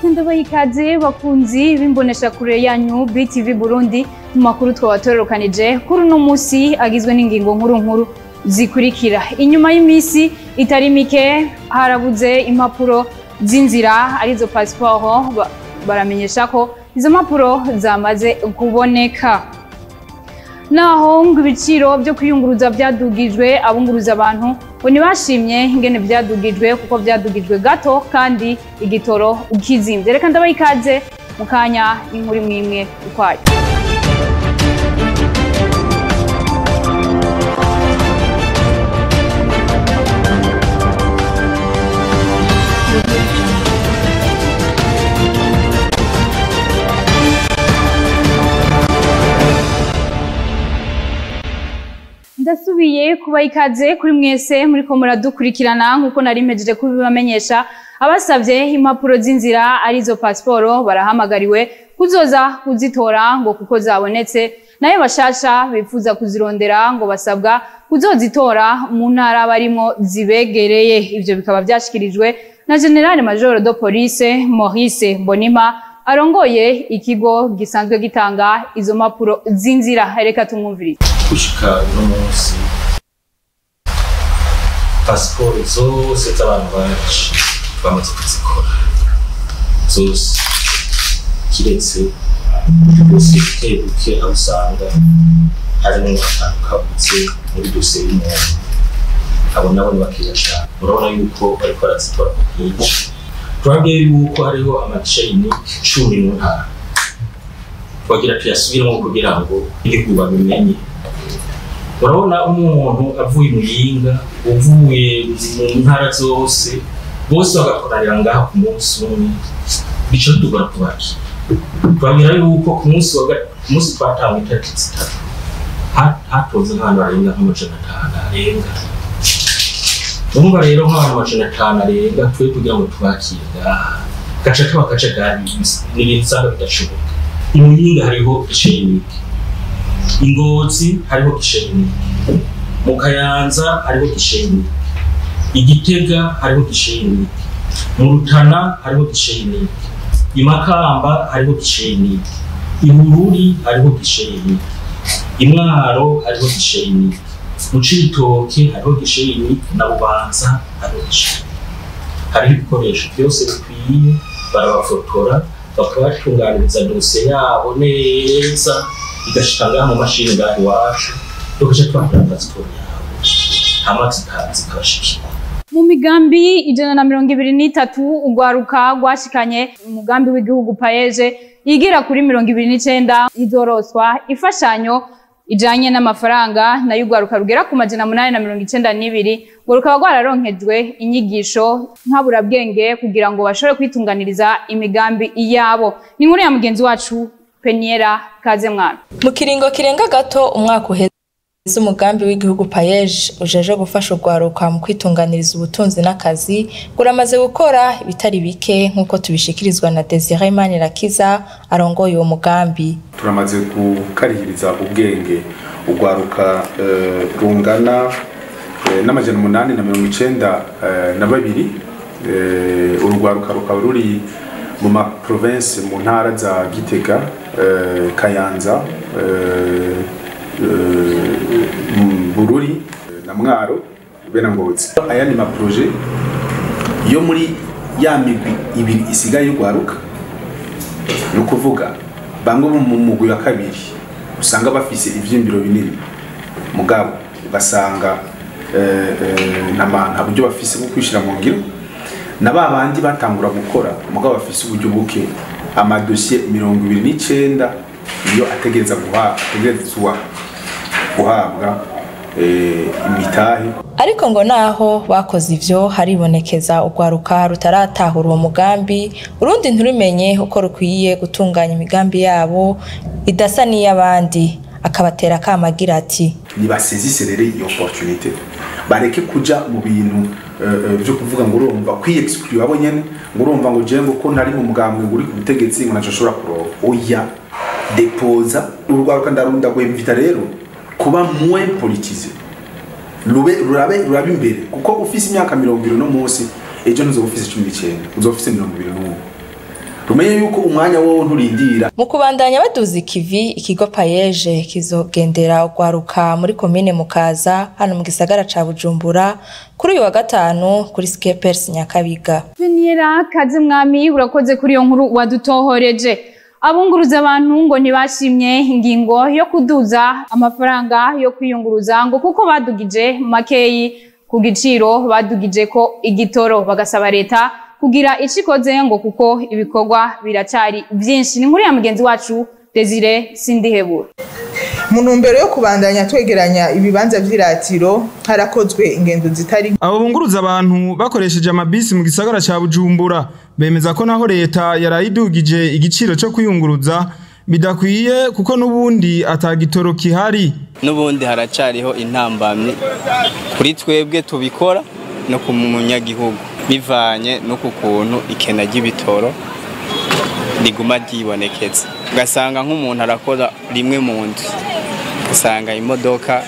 Ndabaha ikaze bakunzi b'imbonesha kure yanyu BTV Burundi mu makuru twabatororokanije kuri uno musi agizwe n'ingingo nkuru nkuru zikurikira. Inyuma y'imisi itari mike harabuze impapuro z'inzira arizo passport, baramenyesha ko izo mpapuro zamaze kuboneka. Naho ngo ibiciro byo kwiyunguruza byadugijwe, abunguruza abantu ngo ntibashimye ingene byadugijwe kuko byadugijwe gato kandi igitoro ukizimvye. Reka ndabaha ikaze mu kanya inkuru imwe imwe ukwayo. Ndasubiye kuba ikaze kuri mwese muriko muradukurikirana nkuko nari mpejeje kubibamenyesha. Abasavye impapuro z'inzira arizo pasiporo barahamagariwe kuzoza kuzitora ngo kuko zabonetse, nayo bashasha bifuza kuzirondera ngo basabwa kuzozitora mu ntara barimo zibegereye. Ivyo bikaba vyashikirijwe na General Major de Police Maurice Mbonimpa arongoye ikigo gisanzwe gitanga izo mpapuro z'inzira. Reka tumwumvirize. Gushika uno munsi pasiporo zose z'abantu bacu bamaze kuzikora zose, kiretse dosiye buke buke aho usanga harimo akantu kabutse muri dosiye y'umuntu, abo nabo ni bakeya cane. Urabona yuko bariko barazitora ku bwinshi. Turabwiye yuko hariho amaceyini 10 mu ntara, twagira tuyasubiremo kugira ngo igihugu babimenye. Urabona umuntu avuye Muyinga, uvuye mu ntara zose, bose bagakoranira ngaha ku munsi umwe, bica bitugora kubakira. Twabwira yuko ku munsi wa munsi twatanga itariki 3 hatoze nk'abantu barenga nk'500 arenga. Urumva rero nk'abantu 500 arenga twe kugira ngo tubakire ngaha, gaca kaba kajagari, ni ibintu usanga bidashoboka. I Muyinga hariho iceyinike, i Ngozi hariho iceyinike, mu Kayanza hariho iceyinike, i Gitega hariho iceyinike, mu Rutana hariho iceyinike, i Makamba hariho iceyinike, i Bururi hariho iceyinike, i Mwaro hariho iceyinike, mu Cibitoke hariho iceyinike na Bubanza hariho iceyinike. Hariho ibikoresho byose bikwiye, barabafotora bakabatunganiriza dosiye yabo neza, igashika ngaha mu mashini ngaha iwacu, tugaca twakira pasiporo yabo hama zikabashikira. Mu migambi 123 urwaruka rwashikanye umugambi w'igihugu PAEEJ igera kuri 29 izoroswa ifashanyo ijanye n'amafaranga, nayo urwaruka rugera ku 892 ngo rukaba rwararonkejwe inyigisho nkaburabwenge kugira ngo bashobore kwitunganiriza imigambi yabo. Ni inkuru ya mugenzi wacu Peniera Kaze Mwana. Mu kiringo kirenga gato umwaka uheze umugambi w'igihugu PAEEJ ujeje gufasha urwaruka mu kwitunganiriza ubutunzi n'akazi uramaze gukora ibitari bike nk'uko tubishikirizwa na Desire Manirakiza arongoye uwo mugambi. Turamaze gukarihiriza ubwenge urwaruka rungana n'892, urwaruka rukaba ruri mu ma province mu ntara za Gitega, Kayanza, Bururi na Mwaro be na Ngozi. Aya ni ma projet yo muri ya migwi ibiri isigaye y'urwaruka, ni ukuvuga bamwe mu mugwi wa kabiri usanga bafise ivyimbiro binini, mugabo ugasanga nta buryo bafise bwo kwishira mu ngiro, na ba bandi batangura gukora mugabo bafise uburyo buke. Amadosiye 29 niyo ategerezwa guhabwa imitahe. Ariko ngo naho bakoze ivyo haribonekeza urwaruka rutaratahura uwo mugambi, urundi nturumenye uko rukwiye gutunganya imigambi yabo idasa n'iy'abandi. Akabatera akamagira ati nibasezise rero iyo opportunité, bareke kuja mu bintu byo kuvuga ngo urumva kwiyexclure abo nyene, ngo urumva ngo je ngo ko ntari mu mugambwe ngo uri ku butegetsi ngo naco shobora kuronka. Oya, depoza urwaruka ndarunda gwemvita rero kuba moins politisé, rurabe imbere, kuko ufise imyaka 20 no munsi ejo ntuzoba ufise 19, uzoba ufise 21. Rumenye yuko umwanya wowe nturindira. Mu kubandanya baduza ikivi, ikigo PAEEJ kizogendera ugwaruka muri komine Mukaza hano mu gisagara ca Bujumbura kuri uyu wa gatanu kuri Skepers Nyakabiga. Peniera Kazimwami, urakoze kuri iyo nkuru wadutohoreje. Abunguruza abantu ngo ntibashimye ingingo yo kuduza amafaranga yo kwiyunguruza, ngo kuko badugije makeyi ku giciro badugije ko igitoro, bagasaba leta kugira icikoze ngo kuko ibikorwa biracari byinshi. Ni nkuru ya mugenzi wacu Desire Sindihebura. Mu ntumbero yo kubandanya twegeranya ibibanza vy'iratiro, harakozwe ingendo zitari. Abo bunguruza abantu bakoresheje amabisi mu gisagara ca Bujumbura bemeza ko naho leta yarayidugije igiciro cyo kwiyunguruza bidakwiye, kuko n'ubundi atagitoro kihari. N'ubundi haracariho intambamyi kuri twebwe tubikora no ku munyagihugu, bivanye no ku kuntu ikena ry'ibitoro riguma ryibonekeza, ugasanga nk'umuntu arakora rimwe mu nzu, ugasanga imodoka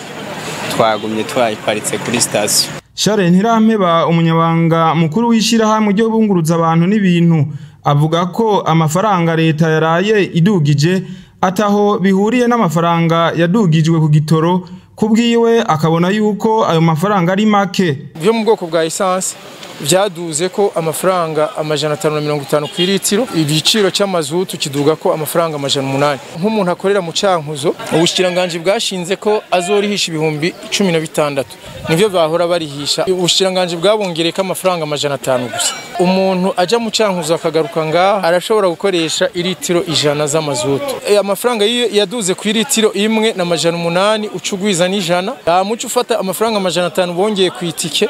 twagumye twayiparitse kuri sitasiyo. Charles Ntirampeba, umunyabanga mukuru w'ishirahamwe ryo bunguruza abantu n'ibintu, avuga ko amafaranga leta yaraye idugije ataho bihuriye n'amafaranga yadugijwe ku gitoro. Kubwiwe akabona yuko ayo mafaranga ari make. Byo mu bwoko bwa essence byaduze ko amafaranga 550 ku iritiro, igiciro cy'amazutu kiduga ko amafaranga 800. Nk'umuntu akorera mu Cankuzo, ubushikiranganje bwashinze ko azorihisha 16,000, nivyo bahora barihisha. Ubushikiranganje bwabongereka amafaranga 500 gusa. Umuntu aja mu Cankuzo akagaruka ngaha arashobora gukoresha iritiro 100 z'amazutu. Amafaranga yaduze ku iritiro imwe na 800 ucugwiza n'ijana, muco ufata amafaranga 500 bongeye ku itike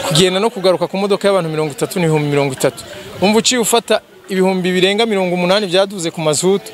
kugenda no kugaruka ku modoka y'abantu 30 n'ibihumbi 30. Umva uciye ufata ibihumbi birenga 80 byaduze ku mazutu,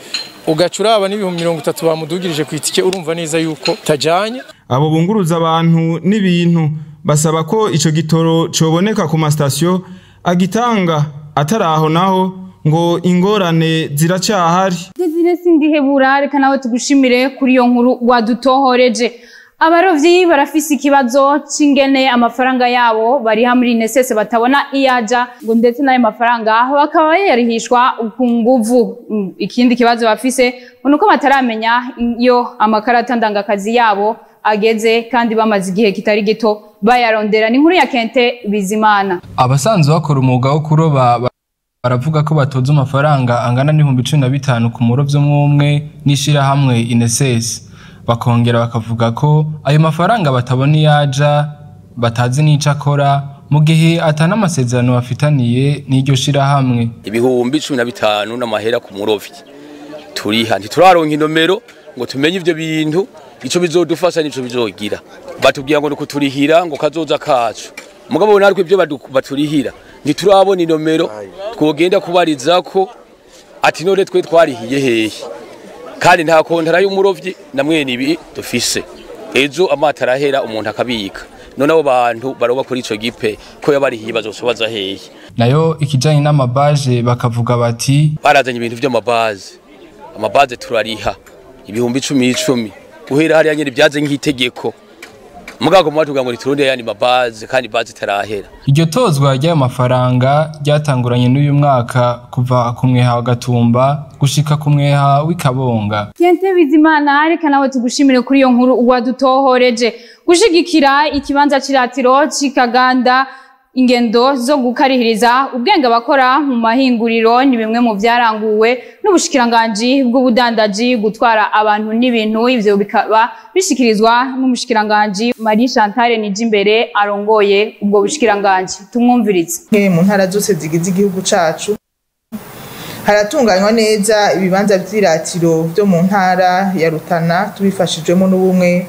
ugacuraba n'ibihumbi 30 bamudugirije ku itike, urumva neza yuko tajanye. Abo bunguruza abantu n'ibintu basaba ko ico gitoro coboneka ku mastation agitanga, ataraho naho ngo ingorane ziracyahari. Desire Sindihebura, reka nawe tugushimire kuri iyo nkuru wadutohoreje. Abarovyi barafise ikibazo c'ingene amafaranga yabo bariha muri INSS batabona iyaja, ngo ndetse n'ayo mafaranga bakaba bayarihishwa ku nguvu. Ikindi kibazo bafise nuko bataramenya iyo amakarata ndangakazi yabo ageze, kandi bamaze igihe kitari gito bayarondera. Ni inkuru ya Kente Bizimana. Abasanzwe bakora umwuga wo kuroba baravuga ko batoza amafaranga angana n'ibihumbi 15 ku murovyi umwe n'ishirahamwe INSS, bakongera bakavuga ko ayo mafaranga batabona iyaja, batazi n'ico akora, mu gihe atana amasezerano bafitaniye n'iryo shirahamwe. 15,000 n'amahera ku murovyi turiha, ntituraronka inomero ngo tumenye ivyo bintu ico bizodufasha n'ico bizogira. Batubwira ngo nukuturihira ngo kazoza kacu, mugabo natwe ibyo baturihira ntiturabona inomero twogenda kubarizako ati none twe twarihiye hehe, kandi nta kontara y'umurovyi na mwene ibi dufise. Ejo amato arahera umuntu akabika, none abo bantu baroba kuri ico gipe ko yabarihiye bazosobaza hehe? Nayo ikijanye n'amabaje bakavuga bati barazanye ibintu vy'amabaze, amabaze turariha 10,000 guhera hariya nyene byaze nk'itegeko, mugabo mwatuga ngo nituronde yani mabaze, kandi baze tarahera. Iryo tozwa ry'ayo mafaranga ryatanguranye n'uyu mwaka kuva ku mweha wa Gatumba gushika ku mweha w'Ikabonga. Kente Bizimana, reka nawe tugushimire kuri iyo nkuru wadutohoreje. Gushigikira ikibanza c'iratiro c'Ikaganda, ingendo zo gukarihiriza ubwenge abakora mu mahinguriro ni bimwe mu byaranguwe n'ubushikiranganji bw'ubudandaji, gutwara abantu n'ibintu. Ivyo bikaba bishikirizwa n'umushikiranganji Marie Chantal Nijimbere arongoye ubwo bushikiranganji. Tumwumvirize. Mu ntara zose zigize igihugu cacu haratunganywa neza ibibanza vy'iratiro vyo mu ntara ya Rutana, tubifashijwemo n'ubumwe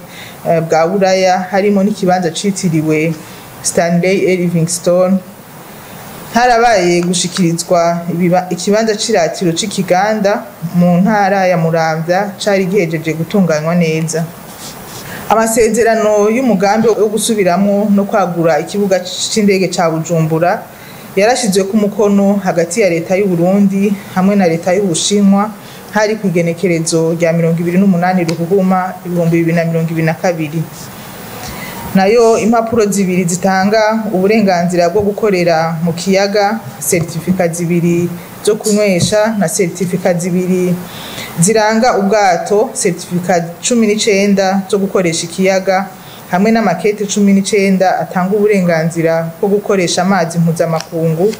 bwa Buraya, harimo n'ikibanza citiriwe Stanley Livingstone. Harabaye gushikirizwa ikibanza c'iratiro c'Ikiganda mu ntara ya Muramvya cari gihejeje gutunganywa neza. Amasezerano y'umugambi wo gusubiramwo no kwagura ikibuga c'indege ca Bujumbura yarashizwe ku mukono hagati ya leta y'u Burundi hamwe na leta y'u Bushinwa, hari ku igenekerezo rya 28 Ruhuhuma 2022. Nayo impapuro zibiri zitanga uburenganzira bwo gukorera mu kiyaga, seritifika zibiri zo kunywesha na seritifika zibiri ziranga ubwato, seritifika 19 zo gukoresha ikiyaga hamwe n'amakete 19 atanga uburenganzira bwo gukoresha amazi mpuzamakungu,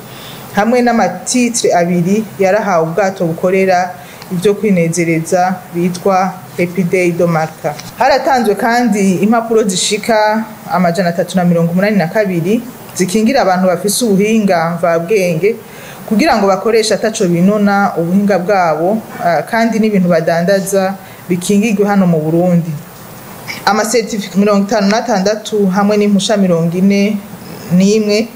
hamwe n'amatitre abiri yarahawe ubwato bukorera ibyo kwinezereza bitwa Happy Day do Marka. Haratanzwe kandi impapuro zishika 382 zikingira abantu bafise ubuhinga mvabwenge kugira ngo bakoreshe ataco binona ubuhinga bwabo, kandi n'ibintu badandaza bikingirwe hano mu Burundi. Amasertifika 56 hamwe n'impusha 41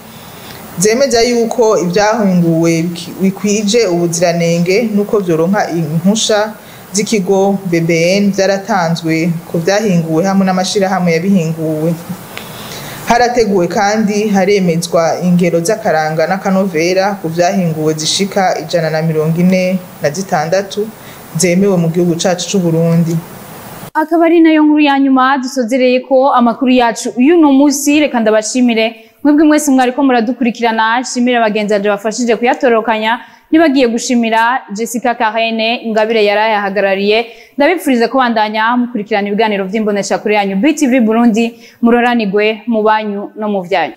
zemeza yuko ibyahunguwe bikwije ubuziranenge nuko vyoronka impusha z'ikigo BBN byaratanzwe ku byahinguwe hamwe n'amashirahamwe yabihinguwe. Harateguwe kandi haremezwa ingero z'akaranga n'akanovera ku byahinguwe zishika 146 zemewe mu gihugu cacu c'u Burundi. Akaba ari nayo nkuru ya nyuma dusozereye ko amakuru yacu y'uno munsi. Reka ndabashimire mwebwe mwese mwariko muradukurikirana, shimira abagenzi banje bafashije kuyatorokanya, nibagiye gushimira Jessica Karene Ingabire yarayahagarariye. Ndabipfuriza kubandanya mukurikirana ibiganiro vy'imbonesha kure yanyu BTV Burundi, muroranigwe mu banyu no mu vyanyu.